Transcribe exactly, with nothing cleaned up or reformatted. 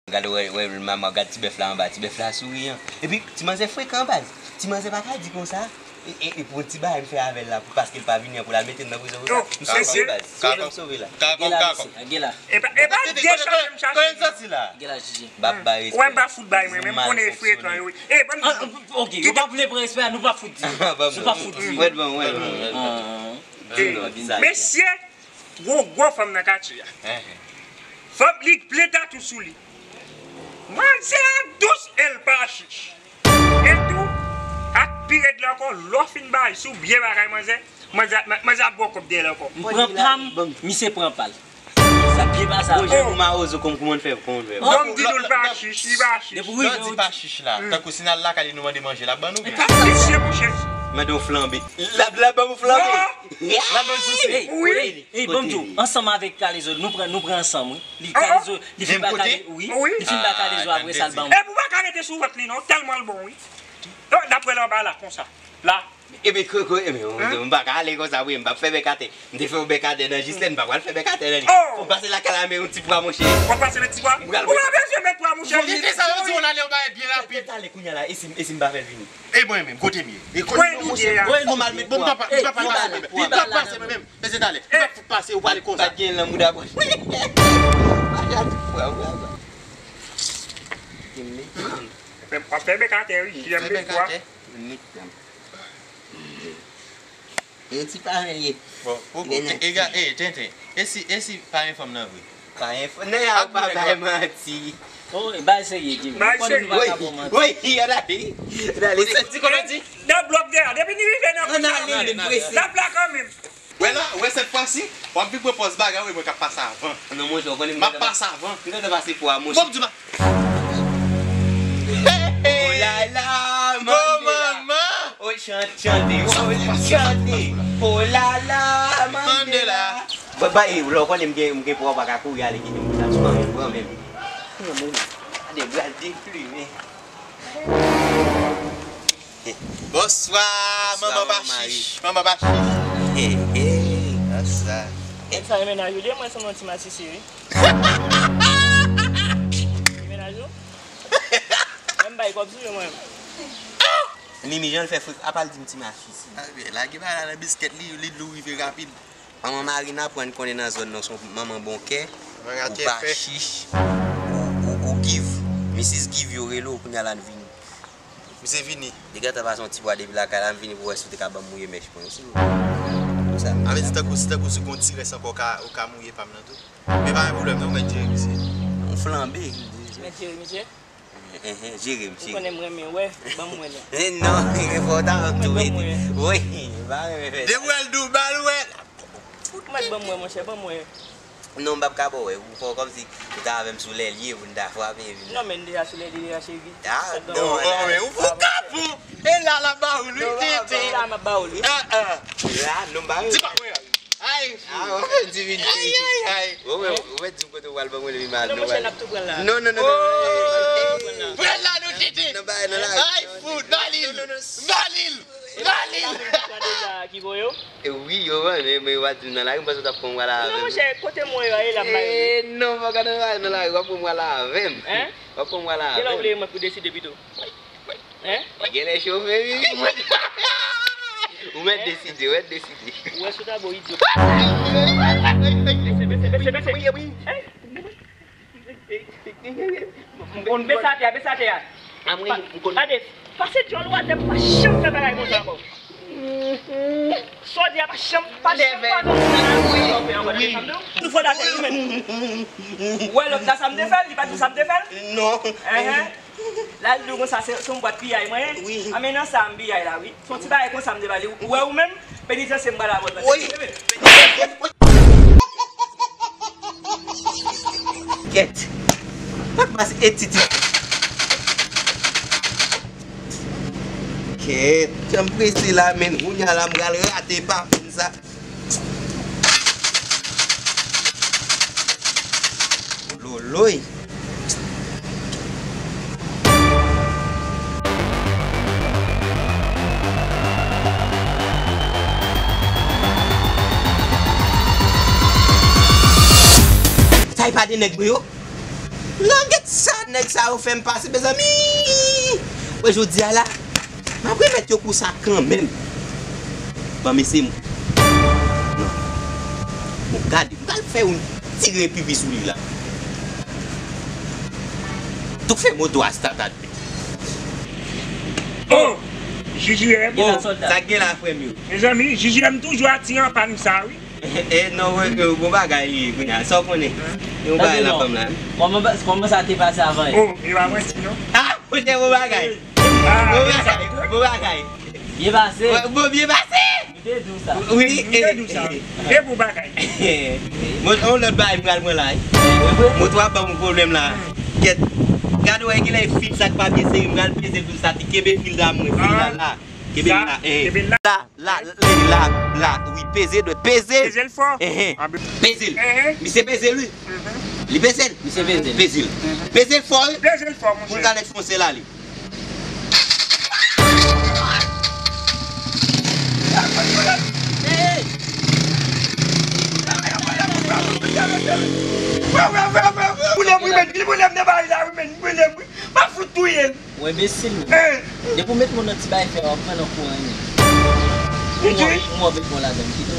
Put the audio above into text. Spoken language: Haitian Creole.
Gade, wè, wè, manman, gad ti bèf la anba, ti bèf la souriyan. Epi, ti manzè frekan baz. Ti manzè pa ka di konsa. E, e, e pou yon ti bagay m fè avè l la, pou, paske l pa vini an, pou l al mete m nan prizon pou sa. M sove baz. Sove m sove la. Kakòm, kakòm. Gela, gela. E pa, e pa de sa ke m chache. Kote m soti la? Gela, Jiji. M ap bay respè. Wè, m pa fout bay, mwen, men m konnen frekan yo. E, ban m di nou. Ok, yo pa vle pran respè a, nou pa fout di. Nou pa fout di. Wè, bon, wè, bon. Mesye, gwo, gwo fanm nan katye a. Fanm li ple tatou sou li. Manzè a dous e l pa chich. E tou, ak pi rèd la ankò, lè w fin bay, si w byen bagay manzè, manzè, manzè ap ba w kòb dèyè l ankò. M pran pa m, misye pran pa l. Sa byen pase. Bon, jan nou mawozo, kòm, kòman n fè, kòman n fè? Donk, di nou l pa chich, li pa chich. Depi lè w di pa chich la, tankou si n al lakay li, nou mande manje, l ap ban nou byen. Misye mouche. Mande w flanbe. L ap, l ap ban m flanbe. L ap ban m souse. Wi. Ey, ban m di w, ansanm avèk Kalezo, nou pran, nou pran ansanm, wi. Li Kalezo, li fin ba Kale, wi. Li fin ba Kalezo, apre sa l ban mwen. Epi w pa ka rete sou vant li non, tèlman l bon, wi. N ap wè l anba la, konsa. La. Ebyen, ko, ko, ebyen, m pa ka ale konsa, wi, m p ap fè bèk atè. M te fè yon bèk atè nan Jislèn, m pa pral fè bèk atè nan li. Fò m pase lakay la, men yon ti pwa, monchè. Fò pase yon ti pwa? Ou pa bezwen met pwa, monchè. Kite sa, yo di w ale yon bagay byen rapid. Talè, kounye a la, e si, e si m pa fè l vini? E mwen menm, kote m ye? E kote m ye? Fò m al met, bon, m pa, m pa pase mwen menm. M pa pase mwen menm. Mesye talè, m pa fout pase, ou pale konsa. Bat gen nan mouda bwè. Fè bèk atè, wi. Fè bèk atè. Yon ti parenn ye. Bon, poko. E, ga, e, tenten. E si, e si parenn fanm nan vre? Parenn fanm nan, a, ou pa bay manti. Oh, bay serye, Jimmy. Bay serye. Wi, wi, ann ale. Ann ale. Di kote di. Nan blòk dèyè. Depi ni rive nan kote a, n ap la kanmenm. Wè la, wè sèt fwa si, w ap vin pran pòz bagay, wi, mwen k ap pase avan. Non, monchè, ou konnen m gentan pase avan. M gentan pase pou a, monchè. Bon, m di ma. Oh la la, Mandela. Oh, chante, chante, oh, chante. Oh la la, Mandela. Ba, ba, e, lè w konnen m gen, m gen pwa, w pa ka kouri ale kite m konsa, ti manman, pran men m. Gade, bral deplimen. Bonswa, manman pa chich. Manman pa chich. Hey, hey, bonswa. Nèg sa e mennaj ou li ye, mwen sanble yon ti masisi, wi. E mennaj ou? Mwen m bay kòb sou yo, mwen. Mimi, jan l fè fre, apa l di m ti masisi. Lage bagay la nan biskèt li, li dlo rive rapid. Manman Marina, pran n konnen nan zòn nan, se yon manman bon kè, ou pa chich, ou, ou, ou give. Misis Give yo rele w, kounye a la n vini. Misye vini. Li gentan pase yon ti bwa depi lakay la, m vini pou wè si w te ka ban m mouye mèch mwen, silvouplè. Konsa. A vle di tankou, si tankou si gon ti rès ankò, ou ka, ou ka mouye pa m nan tou. Men pa gen pwoblèm non, mèt jere misye. Yon flanbe, li di. Mèt jere misye? Enhen, jere m, cheri. Ou konnen m renmen wè, ban m wè non. Eh non, li gen fò w ta wè m tou, wi. Wi, m pa renmen fè sa. Depi w wè l di w ba l wè. Ou mèt ban m wè, monchè, ban m wè. Non, m p ap ka ba w wè. Ou fò kòmsi ou ta avè m sou lèlye pou n ta frape epi. Non, men n deja sou lèlye deja, cheri. Ah, non, non, men ou fou kapon. E la l ap ba ou l, wi, tenten. E la m ap ba ou l, wi. Ah, ah. La, non, m pa renmen. Di pa mwen. Ay, fou. Ah, w ap fè divinite. Ay, ay, ay. Ou wè, ou wè, di m kote w pral ban mwen, epi m al. Non, monchè, n ap tou pran la. Non, non, non, non. Pran la, non, tete. Ay, fou, ba li l. Ba li l. Ba li l. Ki voye w? E wi, yo, men, men, men, yo pa di m nan lari, m panse w t ap pran m pral avè m. Non, monchè, kote m wè yo a, e la m ba yo. Eh, non, pa ka nan lari, w ap pran m pral avè m. Hein? W ap pran m pral avè m. E la w vle mwen pou deside pito. Hein? Li genlè chofe, wi. Ou mèt deside, ou mèt deside. Ou wè sou ta bo idyo. Bese, bese, bese, bese. Hein? M konn bese atè a, bese atè a. Gade, pase djòl ou atè, m pa janm fè bagay konsa ankò. Sa w di a pa janm, pa janm pase. Yon fwa datè, wi, men. Ou wè lòt la, sa m te fè l, li pa di w sa m te fè l? Non. Enhen. La, l di w konsa, se, se yon bwat piyay mwen ye. Wi. A, men nan sa m piyay la, wi. Se yon ti bagay konsa m te ba li. Ou wè ou menm, penitansye m pral avè w. Wi. Kèt. Sa k pase, e titi. Kèt. Jan m prese la, men, kounye a la, m pral rate pa konn sa. Loloy. Sa e pa de nèg mwen yo? Langèt sa nèg sa yo fè m pase, mezanmi! Wè, jodi a la, m ap remèt yo kou sa kanmenm. Ban m eseye m. Non. Bon, gade, m pral fè yon ti repipi sou li la. Tou fè moto a start. Oh! J J M. Oh, sa gen la, frè m yo? Mezanmi, J J M toujou atire anpàn sa, wi. Eh, non, wè, bon bagay li ye kounye a. Sa w konnen? Yon bagay nan fanm la. Kòman, kòman sa te pase avan? Oh, e pa mwen si non. Ah, monchè, bon bagay. Ah, bon bagay, bon bagay. Byen pase. Wè, bon, byen pase. M te di w sa. Wi, m te di w sa. E bon bagay. Bon, yon lòt bagay m pral pran la, wi. Moto a ban m pwoblèm la. Kèt. Gade wè, gen lè fil sa k pa byen sere, m pral peze l pou sa, ti kenbe fil la, mwen, fil la, la. Kenbe l la, eh. Kenbe l la. La, la, la, la, wi, peze dwèt, peze. Peze l fò. Enhen. Peze l. Enhen. Misye peze l, wi. Li peze l. Misye peze l. Peze l. Peze l fò, wi. Peze l fò, monchè. Pou l ka lèt fonse l ale. Boule m, wi, men, li boule m nan bagay la, wi, men, li boule m, wi. M ap fout touye l. Ou enbesil, wi. Depi w met men nan ti bagay fè, w ap pran nan kou anyen. Ou move, ou move bon ladan, kite w.